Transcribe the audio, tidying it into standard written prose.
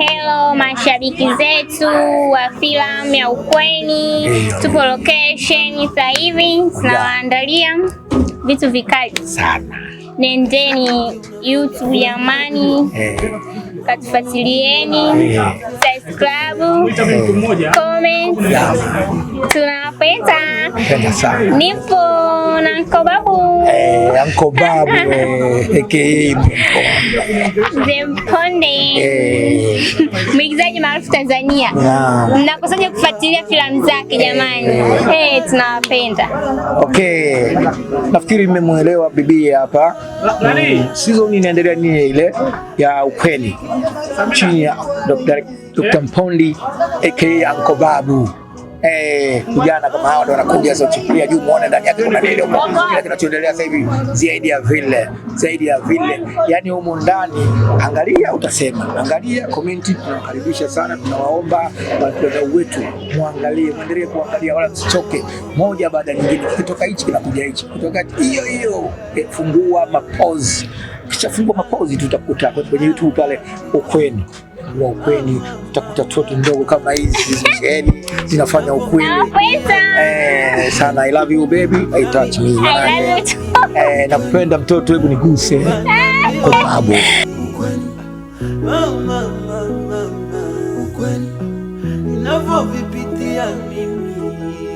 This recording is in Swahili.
Hello mashabiki zetu wa filamu ya Ukweni, tupo location sasa hivi tunawaandalia vitu vikali sana. Nendeni YouTube jamani, katufuatilieni, subscribe, comment, tunawapenda. Penda sana. Nipo na Uncle Babu. Uncle Babu, aka Mzee Mponde, mwigizaji maarufu Tanzania. Mnakosaje kufuatilia filamu zake jamani? Tunawapenda. Okay, nafikiri mmemwelewa bibi hapa. Season inaendelea ni ile ya Ukweni chini ya Dr. Mpondi aka Uncle Babu. Vijana kama hawa ndio wanakuja sasa, chukulia juu muone ndani yake kuna nini huko. Kila kinachoendelea sasa hivi zaidi ya vile, zaidi ya vile. Yaani humu ndani angalia, utasema. Angalia comment, tunawakaribisha sana, tunawaomba wadau wetu muangalie, muendelee kuangalia wala msichoke. Moja baada ya nyingine. Kikitoka hichi kinakuja hichi. Kutoka hiyo hiyo. Fungua mapozi. Ukishafungua mapozi tutakuta kwenye YouTube pale Ukweni. Wa Ukweni utakuta toto ndogo kama hizi zimesheheni zinafanya ukweli. Nawapenda. Sana. I love you baby, I touch me. I love you too. Nakupenda mtoto, hebu niguse. Kwa babu. Mama, mama, mama, ukweli ninavyovipitia mimi.